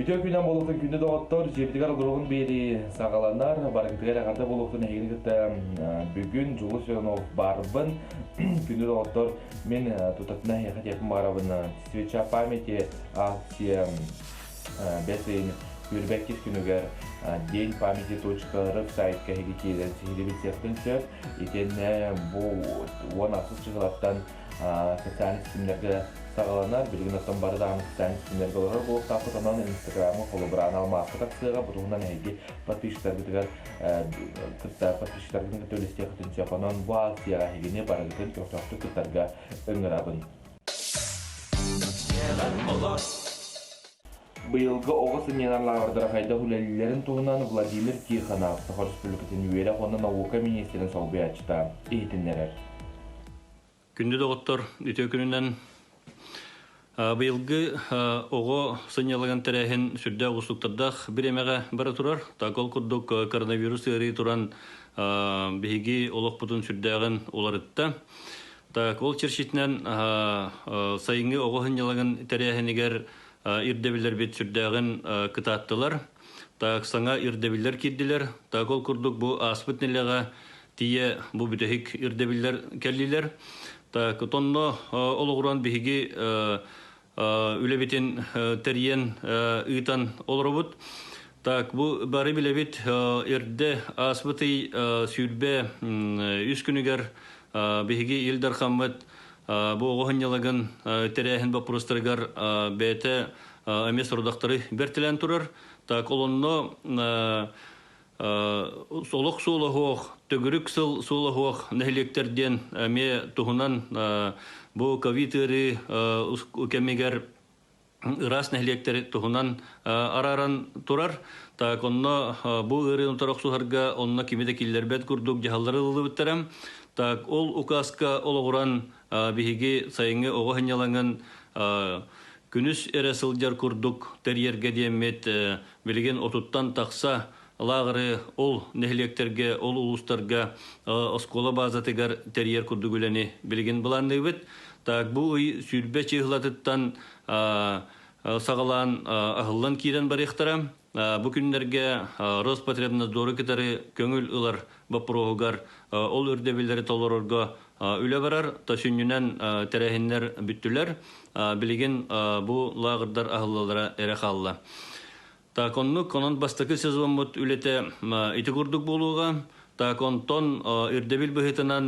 Үтүө күнэн буолуохтун күндү доҕоттор, дьиэбитигэр олоруоҕун биэрии саҕаланар. Барыгытыгар эҕэрдэ буолуохтун эһигини кытта бүгүн Дьулус Иванов баарбын. Күндү доҕоттор, мин тутатына эһиэхэ этиэхпин баҕарабын. Свеча памяти акция бэс ыйын сүүрбэккис күнүгэр День памяти точка рф сайтка эһиги киирэн сиһилии билсиэхтин сөп. Итиэннэ бу 16 чыһылаттан социальнай ситимнэргэ саҕаланар. Билигин оттон бары даҕаны социальнай ситимнэргэ олорор буолуохтаахпыт. Онон Инстаграмы холобураан алмааска тахсыаҕа. Бу туһунан эһиги подписчиктаргытыгар кытта подписчиктаргытын кытта үлэстиэххитин сөп. Онон бу акцияҕа эһигини барыгытын көхтөөхтүк кыттарга ыҥырабын. Быйылгы оҕо сынньанар лааҕырдара хайдах үлэлииллэрин туһунан Владимир Тихонов, Саха Республикатын үөрэх уонна наука миниистирин солбуйааччыта иһитиннэрэр. Күндү доҕоттор, үтүө күнүнэн. Быйылгы оҕо сынньалаҥын тэрээһин сүрдээх уустуктардаах бириэмэҕэ бара турар. Так ол курдук коронавирус ыарыы туран биһиги олохпутун сүрдээҕин уларытта. Так ол чэрчитинэн сайыҥҥы оҕо сынньалаҥын тэрээһинигэр ирдэбиллэрбит сүрдээҕин кытааттылар. Так саҥа ирдэбиллэр киирдилэр. Так ол курдук бу ааспыт нэдиэлэҕэ тиийэ бу бүтэһик ирдэбиллэр кэллилэр. Так, онно олоҕуран биһиги үлэбитин тэрийэн ыытан олоробут. Так, бу бары билэбит эрдэ ааспыт ый 23 күнүгэр биһиги Ил Дархаммыт бу оҕо сынньалагын тэрээһин боппуруостарыгар бэйэтэ эмиэ сорудахтары бэртэлээн турар. Так, ол онно Олох суола суох, төгүрүк сыл суола суох нэһилиэктэр диэн эмиэ туһунан бу ковид ыарыы кэмигэр ыраас нэһилиэктэри туһунан арааран турар. Так онно бу ыарыыны утары охсуһарга онно кими да киллэрбэт курдук дьаһаллар ылыллыбыттара. Так ол указка олоҕуран биһиги сайыҥҥы оҕо сынньалаҥын күнүс эрэ сылдьар курдук тэрийэргэ диэммит Билигин отуттан тахса лааҕыры ол нэһилиэктэргэ, ол улуустарга оскуола базатыгар тэрийэр курдук үлэни билигин былаанныыбыт. Так бу ый 20 чыыһылатыттан саҕалаан аһыллан киирэн барыахтара. Бу күннэргэ Роспотребнадзору кытары көҥүл ылар боппуруоһугар ол үрдэбиллэри толорорго үлэ барар. То сүнньүнэн тэрээһиннэр бүттүлэр. Билигин бу лааҕырдар аһыллалара эрэ хаалла. Так оннук, онон бастакы сезоммут үлэтэ ити курдук буолуоҕа. Так онтон ирдэбил быһыытынан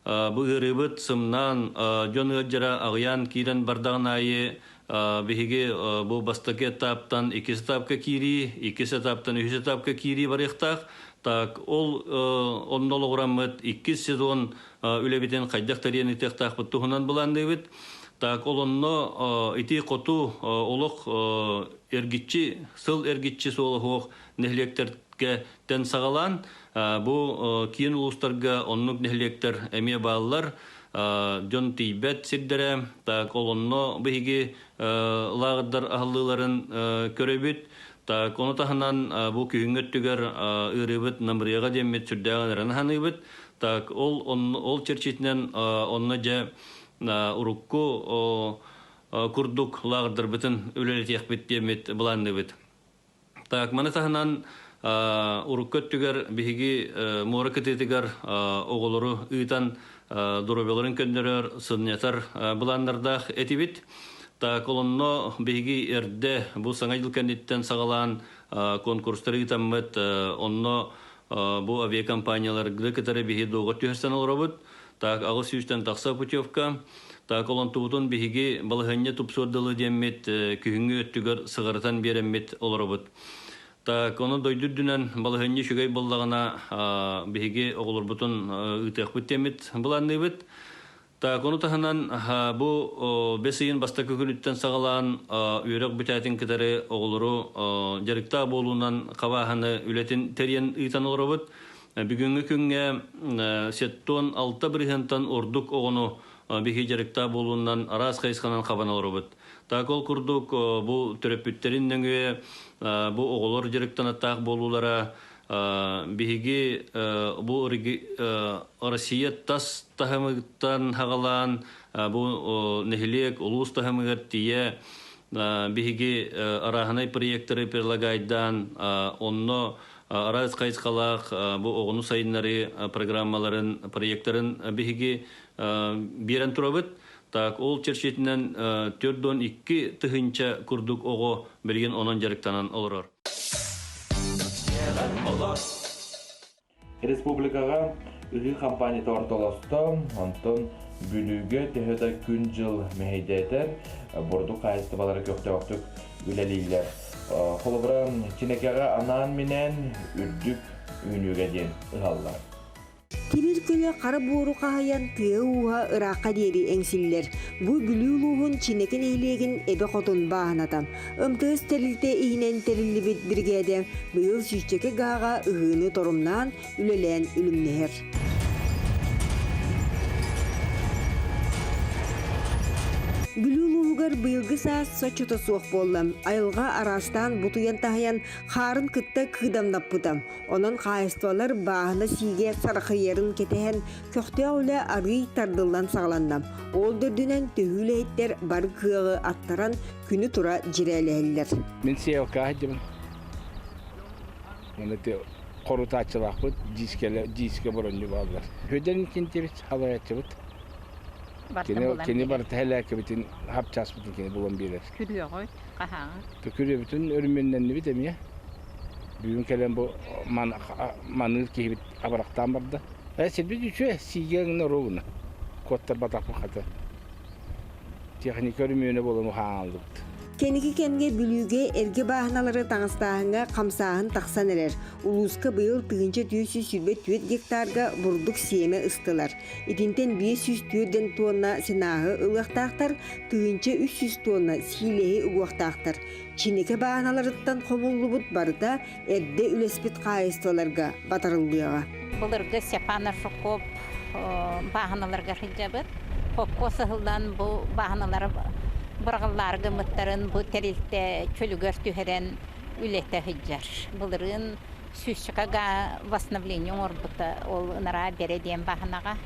бу ыарыыбыт сымнаан, дьон ыалдьара аҕыйаан киирэн бардаҕын аайы биһиги бу бастакы этаптан иккис этапка киирии, иккис этаптан үһүс этапка киирии барыахтаах. Так ол онно олоҕураммыт иккис сезон үлэбитин хайдах тэрийэн ыытыахтаахпыт туһунан былаанныыбыт. Так ол онно ити хоту олох эргиччи сыл эргиччи суола суох нэһилиэктэргэ тэн саҕалаан бу киин улуустарга оннук нэһилиэктэр эмиэ бааллар. Дьон тиийбэт сирдэрэ. Так ол онно биһиги лааҕырдар аһыллыыларын көрөбүт. Так ону таһынан бу күһүҥҥү өттүгэр ыарыыбыт намырыаҕа диэммит сүрдээҕин эрэн аһаныыбыт. Так ол ол чэрчитинэн онно дьэ урукку курдук лааҕырдарбытын үлэлэтиэхпит диэммит былаанныыбыт. Так маны таһынан урукку өттүгэр биһиги муора кытыытыгар оҕолору ыытан доруобуйаларын көннөрөр, сынньатар былааннардаах этибит. Так онно биһиги эрдэ бу Саҥа дьыл кэнниттэн саҕалаан конкурстары ыытаммыт, онно бу авиакомпанияларга кытары биһи дуогар түһэрсэн олоробут. Так 800-тэн тахса путевка. Так олонтубутун биһиги балаһыанньа тупсуор дылы диэммит күһүҥҥү өттүгэр сыҕарытан биэрэммит олоробут. Так ону дойду үрдүнэн балаһыанньа үчүгэй буоллаҕына биһиги оҕолорбутун ыытыахпыт диэммит былаанныыбыт. Так, ону таһынан бу бэс ыйын бастакы күнүттэн саҕалаан үөрэх бүтээтин кытары оҕолору дьарыктаах буолуунан хабааһыны үлэтин тэрийэн ыытан олоробут. Бүгүҥҥү күҥҥэ 76 бырыһыантан ордук оҕону биһиги дьарыктаах буолуунан араас хайысханан хабан олоробут. Так ол курдук бу төрөппүттэрин нөҥүө бу оҕолор дьарыктанаттаах буолуулара биһиги бу Россия тас таһымыттан хаҕалаан бу нэһилиэк улуус таһымыгар тиийэ. Биһиги арааһынай проекторы предлагайдаан, онно араас хайысхалаах бу оҕону сайыннарыы программаларын, проекторын биһиги биэрэн турабыт. Так, ол чэрчитинэн 42 тыһыынча курдук оҕо билигин онон дьарыктанан олорор. Республикаҕа ыһыы хампаанньата ортолосто, онтон Бүлүүгэ төһө да күн-дьыл мэһэйдээтэр, бурдук хаһаайыстыбалара көхтөөхтүк үлэлииллэр. Холобура, Чинэкэҕэ анаан-минээн үрдүк үүнүүгэ диэн ыһаллар. Тимир көлө хара буору хаһыйан тыа-ууһа ыраахха диэри эҥсиллэр. Бу Бүлүү улууһун Чинэки нэһилиэгин Эбэ Хотун бааһыната. МТС тэрилтэ иһинэн тэриллибит биригээдэ быйыл сүүсчэкэ гааҕа ыһыыны торумнаан, үлэлээн үлүмнэһэр. Бүлүү улууһугар быйылгы саас соччото суох буолла. Айылҕа араастаан бутуйан таһыйан, хаарын кытта кыыдамнаппыта. Онон хаһаайыстыбалар бааһына сиигэ сарахыйарын кэтэһэн, көхтөөх үлэ арыый тардыллан саҕаланна. Ол да үрдүнэн төһүү үлэһиттэр бары кыаҕы аттаран, күнү тура дьирээлэһэллэр. Мин сеялка сылдьабын. Уонна ити хорутааччылаахпыт, диискэлэ, диискэ боронньу бааллар. Үөдэн кинтибит, халайааччыбыт. Кини, кини барыта хэлээккэбитин, хапчааспытын кини булан биэрэр. Күрүөҕүт, хаһааҕыт? Күрүөбүтүн өрүмүөннэннибит эмиэ. Бүгүн кэлэн бу маныыр киһибит абырахтаан барда. Э, сирбит үчүө, сиигэ гына ровно. Куоттарбатахпын хата. Техника өрөмүөнэ буолан уһааллыбыт. Кэнники кэмҥэ Бүлүүгэ эргэ бааһыналары таҥастааһыҥҥа хамсааһын тахсан эрэр. Улууска быйыл 1424 гектарга бурдук сиэмэ ыстылар. Итинтэн 504 тонна сенааһы ылыахтаахтар, 1300 тонна сиилэһи угуохтаахтар. Чинэкэ бааһыналарыттан хомуллубут барыта эрдэ үлэспит хаһаайыстыбаларга батарыллыаҕа. Былыргы Степан Аршаков бааһыналарга сылдьабыт. Холкуос ыһыллан бу бааһыналары быраҕыллаары гыммыттарын бу тэрилтэ чөлүгэр түһэрэн үлэтэ сылдьар. Былырыын сүүсчэкэ га восстановление оҥорбута ол ынараа бэрэ диэн бааһынаҕа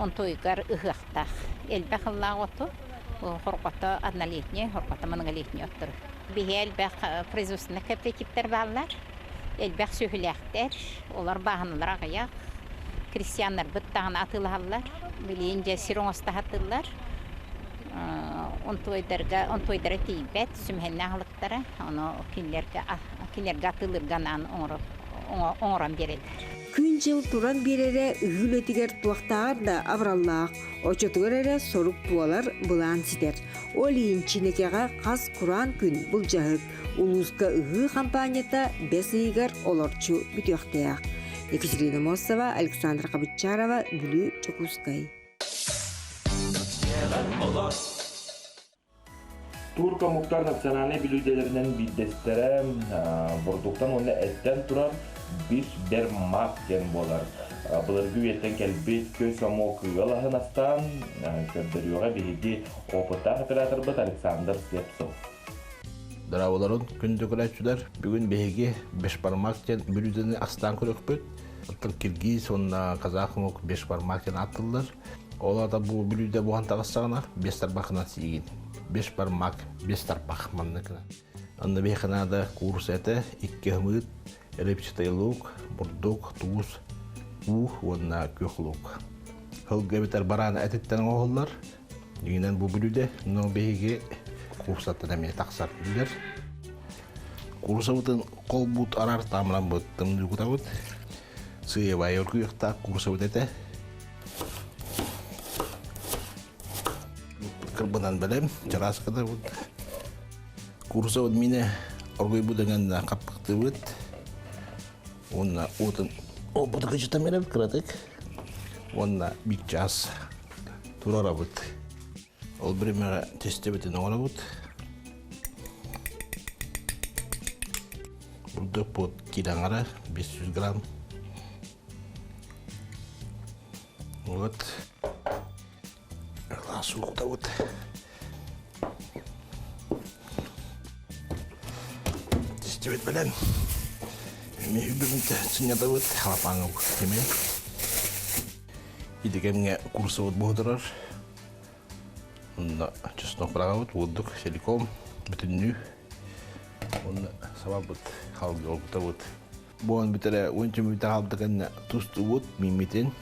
онтуйгар ыһыахтаах. Элбэх ыллаах оту, хорҕото однолетний, хорҕото многолетний оттору. Биһи элбэх производственнай кооперативтэр бааллар, элбэх сүөһүлээхтэр, олор бааһыналар аҕыйах, крестьяннарбыт даҕаны атыылаһаллар, билигин дьэ сир оҥосто сатыыллар, онтуойдарга онтуойдара тиийбэт, сүмэһиннээх аһылыктара, ону кинилэргэ кинилэргэ атыылыырга анаан оҥорон биэрэллэр. Күн-дьыл туран биэрэрэ ыһыы үлэтигэр туохтааҕар да абыраллаах, оччотугар эрэ сорук туолар, былаан ситэр. Ол иһин Чинэкэҕэ хас кураан күн былдьаһык, улууска ыһыы хампаанньата бэс ыйыгар олорчу бүтүөхтээх. Екатерина Мосова, Александра Хабыччарова, Бүлүү, Дьокуускай. Турк омуктар национальнай бүлүүдэлэринэн биирдэстэрэ бурдуктан уонна эттэн турар бишбермак диэн буолар. Былыргы үйэттэн кэлбит көс омук ыал аһын астаан көрдөрүөҕэ биһиги опыттаах операторбыт Александр Слепцов. Дорооболорун күндү көрөөччүлэр, бүгүн биһиги бешбармак диэн бүлүүдэни астаан көрүөхпүт. Оттон киргиз уонна казах омук бешбармак диэн ааттыыллар. Ол аата бу бүлүүдэ буһан таҕыстаҕына, биэс тарбахынан сиигин. Бес бармак, бес тарбах манныкына. Онно биһиэхэ наада куурус этэ, икки ымыыт, репчатый лук, бурдук, туус, уу уонна күөх лук. Һылгы эбэтэр бараан этиттэн оҥоһуллар. Дьиҥинэн бу бүлүүдэ, но биһиги куурсаттан эмиэ тахсар билэр. Куурусабытын холбут арар таамыраммыт тымныы кутабыт. Сыыйабай оргуйуохтаах куурусабыт этэ. Кырбынан бэлэм, чараас кытабыт. Куурусабыт минэ оргуйбут эҥэн хаппыктыбыт. Уонна уотун оппуту кычытан беребит кыратык. Уонна биир чаас турарабыт. Ол биримэҕэ тестебитин оҥоробут. Бурдукпут килаҥара 500 грамм. Вот. Суухтабыт. Тистибит бэлэм. Эми үбүмүтэ сынньатабыт халапааҥа кеме. Ити кэмҥэ курсабыт буһутурар. Онно чеснок быраҕабыт, уурдук силиком бүтүннүү. Онно сабабыт, халгы оргутабыт. Буон бүтэрэ уонча мүнүүтэ хаалбыта кэннэ тустубут, мииммитин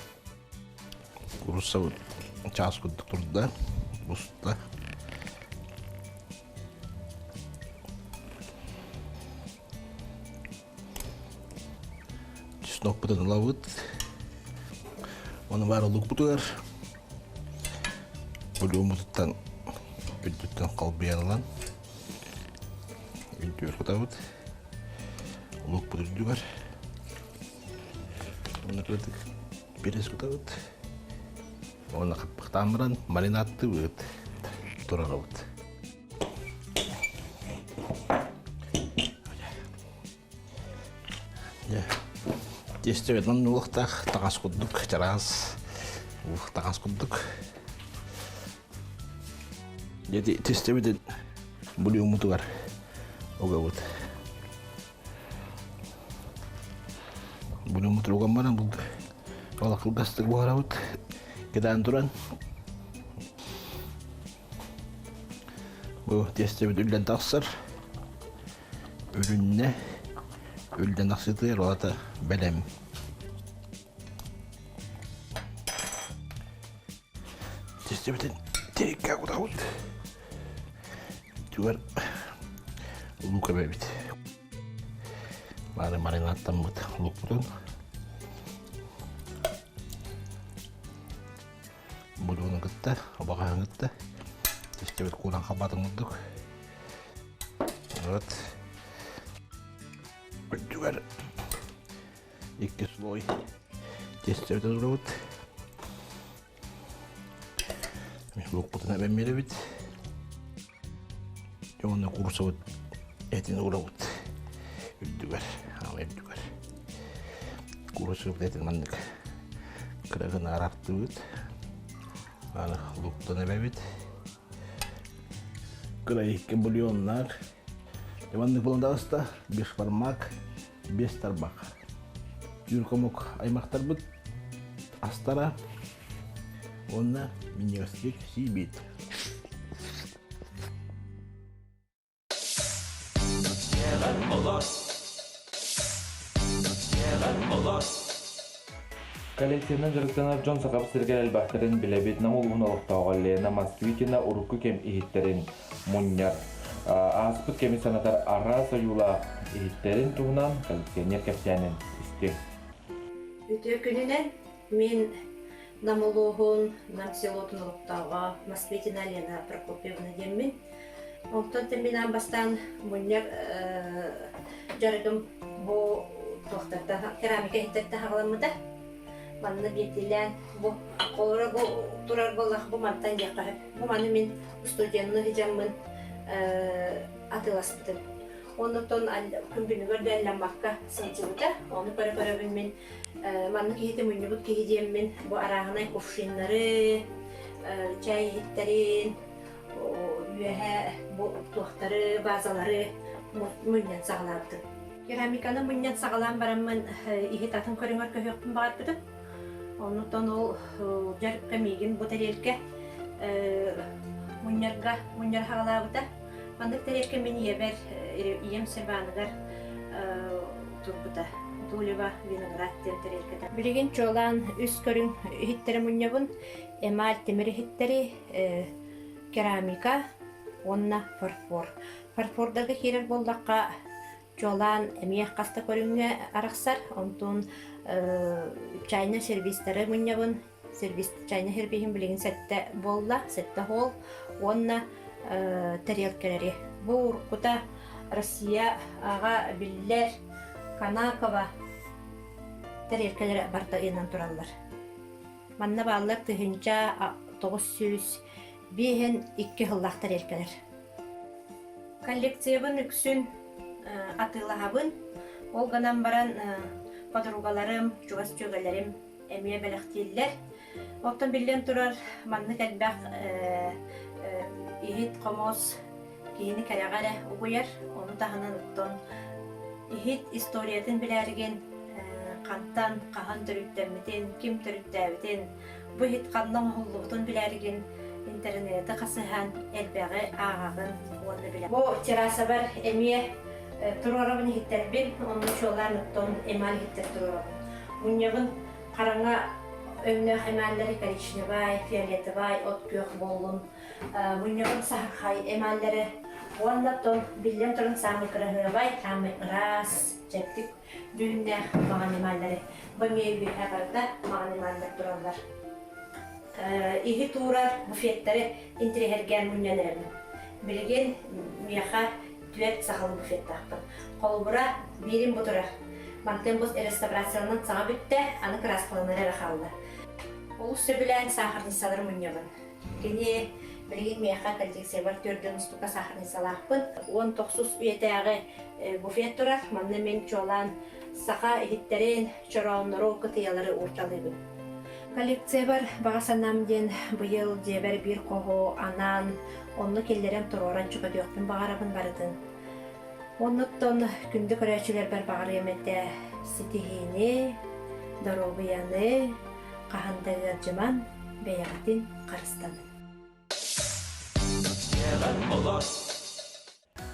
куруссабыт чаас курдук турда, буста. Чеснокпутун ылабыт. Оны баар лукпутугар бульоммутуттан үрдүттэн халбыйан ылан үрдүгэр кутабыт. Лукпут үрдүгэр. Уонна кыратык перец кутабыт. Уонна хаппахтаан баран маринадтыыбыт. Турарабыт. Тиэстэбит оннулуктаах таҥас курдук, чараас таҥас курдук. Дьэ тиэстэбитин бульоммутугар угабыт. Бульоммутугар уган баран бу ол кылгастык буһарабыт. Кэтээн туран Бу тиэстэбит үллэн тахсар. Үлүннэ. Үллэн тахсытыгар олата бэлэм. Тиэстэбитин тириккэ кутабыт. Түгэр лук эбэбит. Бары маринадтаммыт лукпутун. Бульону кытта, убаҕаһын кытта истибит кууран халбаатын курдук. Вот. Үрдүгэр икки слой тестэбит олоробут. Лукпутун эбэн биэрэбит. Уонна куурусабыт этин уурабыт үрдүгэр, аама үрдүгэр. Куурусабыт этин маннык кыра гына арахтыбыт. Аны луктан эбэбит. Кыра икки бульоннар. Маннык буолан таҕыста бешбармак, бес тарбах. Түүр омук аймахтарбыт астара уонна минньигэстик сиибит. Коллекциянан дьарыктанар дьон Сахабыт сиригэр элбэхтэрин билэбит. Нам улууһун олохтооҕо Лена Москвитина урукку кэм иһиттэрин мунньар. Ааспыт кэми санатар араас ойуулаах иһиттэрин туһунан коллекционер кэпсээнин истиҥ. Үтүө күнүнэн мин Нам улууһун Нам селотун олохтооҕо Москвитина Лена Прокопьевна диэммин. Онтон мин аан бастаан мунньар дьарыгым бу туохтартан керамика иһиттэртэн хаҕаламмыта. Манна биирдиилээн бу олоро бу турар буоллах бу мантан диэххэ сөп. Бу маны мин студенныы сыдьаммын атыыласпытым. Оннуттан күн күнүгэр да эллэммакка сылдьыбыта. Ону көрө-көрөбүн мин маннык иһити мунньубут киһи диэммин бу арааһынай кувшиннары, чай иһиттэрин, үөһэ бу туохтары, базалары мунньан саҕалаабытым. Керамиканы мунньан саҕалаан бараммын иһит атын көрүҥэр көһүөхпүн баҕарбытым. Оннуттан ол дьарыкка миигин бу тэриэлкэ мунньарга мунньар хаҕалаабыта. Маннык тэриэлкэ мин ийэбэр, ийэм серваныгар турбута. Тулева виноград диэн тэриэлкэтэ. Билигин чуолаан үс көрүҥ иһиттэри мунньабын. Эмаль тимир иһиттэри, керамика уонна фарфор. Фарфордарга киирэр буоллахха, чуолаан эмиэ хас да көрүҥҥэ арахсар. Онтон чайна сервистары мунньабын. Сервис чайна сервиһин билигин сэттэ буолла, сэттэ холл уонна тэриэлкэлэри. Бу уруккута Россия аҕа биллэр Канакова тэриэлкэлэрэ барыта ыйанан тураллар. Манна бааллар 1905 икки сыллаах тэриэлкэлэр. Коллекциябын үксүн атыылаһабын. Ол гынан баран подругаларым, чугас дьүөгэлэрим эмиэ бэлэхтииллэр. Оттон биллэн турар, маннык элбэх иһит-хомуос киһини кэрэҕэ эрэ угуйар. Ону таһынан оттон иһит историятын билээригин хантан, хаһан төрүттэммитин, ким төрүттээбитин, бу иһит ханна оҥоһуллубутун билээригин. Интернети хасыһан элбэҕи ааҕаҕын уонна билэҕин. Бу террасабар эмиэ туруорабын иһиттэрбин, онно чуолаан оттон эмаль иһиттэр туруорабын. Мунньабын хараҥа өҥнөөх эмаллэри коричневай, фиолетовай, от күөх буоллун. Мунньабын саһархай эмаллэри уонна оттон биллэн туран саамай кыраһыабай, саамай ыраас, чэбдик дьүһүннээх маҕан эмаллэри. Бу эмиэ үөһэ барыта маҕан эмаллар тураллар. Иһи туурар буфеттары интириэһиргээн мунньан эрэбин. Билигин миэхэ түөрт сахалыы буфеттаахпын. Холобура, биирим бу турар. Мантан бу реставрацияланан саҥа бүттэ, аны кырааскаланар эрэ хаалла. Олус сөбүлээн саахарницалары мунньабын. Кини билигин миэхэ коллекциябар төрдүн устука саахарницалаахпын. 19 үйэтээҕи буфет турар. Манна мин чуолаан саха иһиттэрин, чорооннору, кытыйалары уурталыыбын. Коллекциябар баҕа санаам диэн быйыл дьиэбэр биир хоһу анаан, онно киллэрэн туруоран чөкөтүөхпүн баҕарабын барытын. Оннуттан күндү көрөөччүлэрбэр баҕарыам этэ ситиһиини, доруобуйаны, хаһан да ыалдьыман, бэйэҕитин харыстаныҥ.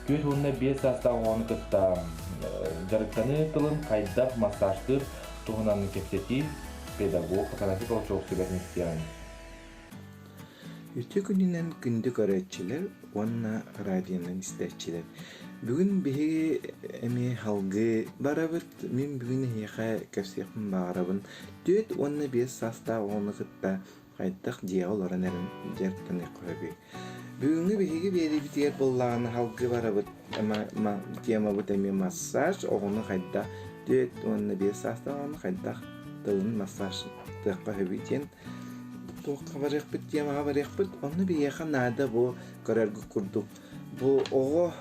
45 саастаах оҕону кытта дьарыктаныы тылын хайдах массажтыыр туһунан кэпсэтии педагог Афанасий Колчев сүбэтин истиэҕиҥ. Үтүө күнүнэн күндү көрөөччүлэр уонна радионан истээччилэр. Бүгүн биһиги эмиэ салгыы барабыт. Мин бүгүн эһиэхэ кэпсиэхпин баҕарабын. 4 уонна 5 саастаах оҕону кытта хайдах дьиэҕэ олорон эрэн дьарыктаныахха сөбүй? Бүгүҥҥү биһиги биэриибитигэр буоллаҕына салгыы барабыт темабыт эмиэ массаж, оҕону хайдах 4 уонна 5 саастаах оҕону хайдах тылын массажтыахха сөбүй диэн туохха барыахпыт темаҕа барыахпыт. Онно биһиэхэ наада бу көрөргүт курдук бу оҕо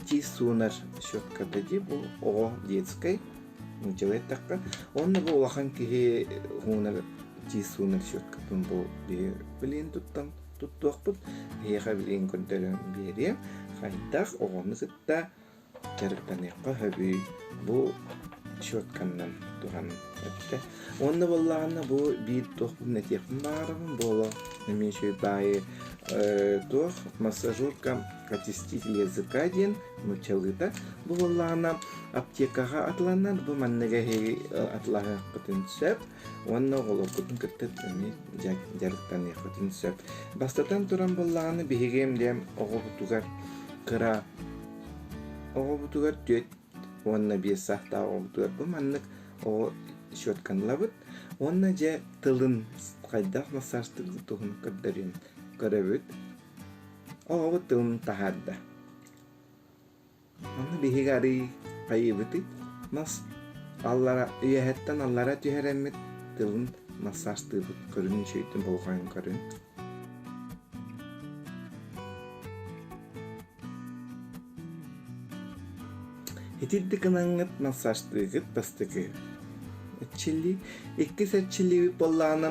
тиис суунар щетката дии бу оҕо детскай нууччалыы эттэххэ. Уонна бу улахан киһи уунар тиис суунар щеткатын бу биһи билигин туттан туттуохпут. Эһиэхэ билигин көрдөрөн биэриэм. Хайдах оҕону кытта дьарыктаныахха сөбүй бу щетканнан туһан эттэ. Уонна буоллаҕына бу биир туохпун этиэхпин баҕарабын буола эмиэ үчүгэй баайы туох массажерка очиститель языка диэн нууччалыыта. Бу буоллаҕына аптекаҕа атыланар, бу маннык эһиги атылаһыаххытын сөп уонна оҕолоргутун кытта эмиэ дьарыктаныаххытын сөп. Бастатан туран буоллаҕына биһиги эмиэ оҕобутугар кыра оҕобутугар 4 уонна 5 саастаах оҕобутугар бу маннык оҕо щетканы ылабыт уонна дьэ тылын хайдах массажтыыр туһун көрдөрүөн көрөбүт. Оҕобут тылын таһаарда. Аны биһиги арый хайыыбытый? Мас аллара үөһэттэн аллара түһэрэммит тылын массажтыыбыт көрүн үчүгэйдик болҕойон көрүн. Итирдик гынаҥҥыт массажтыыгыт бастакы эрчиллии. Иккис эрчиллиибит буоллаҕына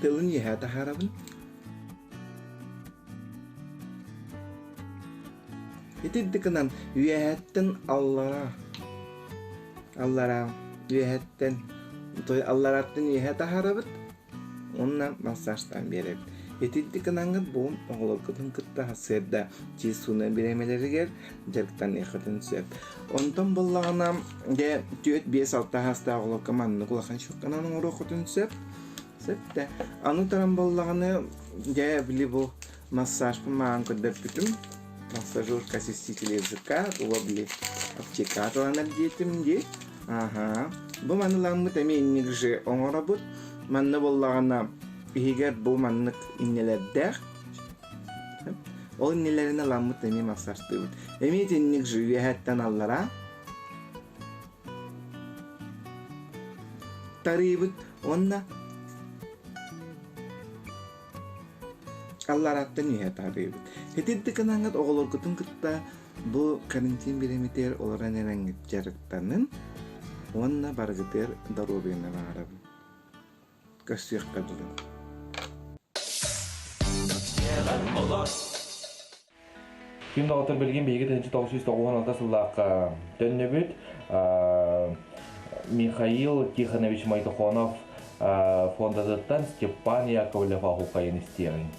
тылын үөһэ таһаарабын. Итирдик гынан үөһэттэн аллара, аллараа, үөһэттэн, аллараттан үөһэ таһаарабыт уонна массажтаан биэрэбит. Итирдик гынаҥҥыт бу оҕолоргутун кытта сарсыарда чиис сууна бириэмэлэригэр дьарыктаныаххытын сөп. Онтон буоллаҕына, дьэ, түөрт, биэс, алта саастаах оҕолорго маннык улахан щетканан оҥоруоххутун сөп. Сөп да. Аны туран буоллаҕына, дьэ, били бу массажпын маҕан көрдөрбүтүм. Массажерка ассиститель языка, тула били аптека атыланар диэтим дии. Аха. Бу маны ламмыт эмиэ инник же оҥоробут. Манна буоллаҕына иһигэр бу маннык иннэлэрдээх. Ол иннэлэрин ламмыт эмиэ массажтыыбыт. Эмиэ итинник же үөһэттэн аллараа тарыыбыт уонна алларааттан үөһэ таарыйабыт. Итинник гынаҥҥыт оҕолоргутун кытта бу карантин бириэмэтигэр олорон эрэҥҥит дьарыктанын уонна барыгытыгар доруобуйаны баҕарабын. Көрсүөххэ дылы. Күн доҕоттор билигин биһиги 1996 сыллаахха төннөбүт. Михаил Тихонович Мойтохонов фондатыттан Степан Яковлев оһуохайын истиэҕиҥ.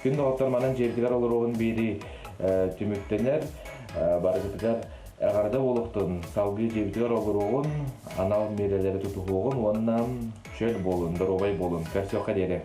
Күн доҕоттор манан дьиэбитигэр олоруоҕун биэрии түмүктэнэр. Барыгытыгар эҕэрдэ буолуохтун, салгыы дьиэбитигэр олоруоҕун, анал миэрэлэри тутуһуоҕун уонна чөл буолун, доруобай буолун. Көрсүөххэ диэри.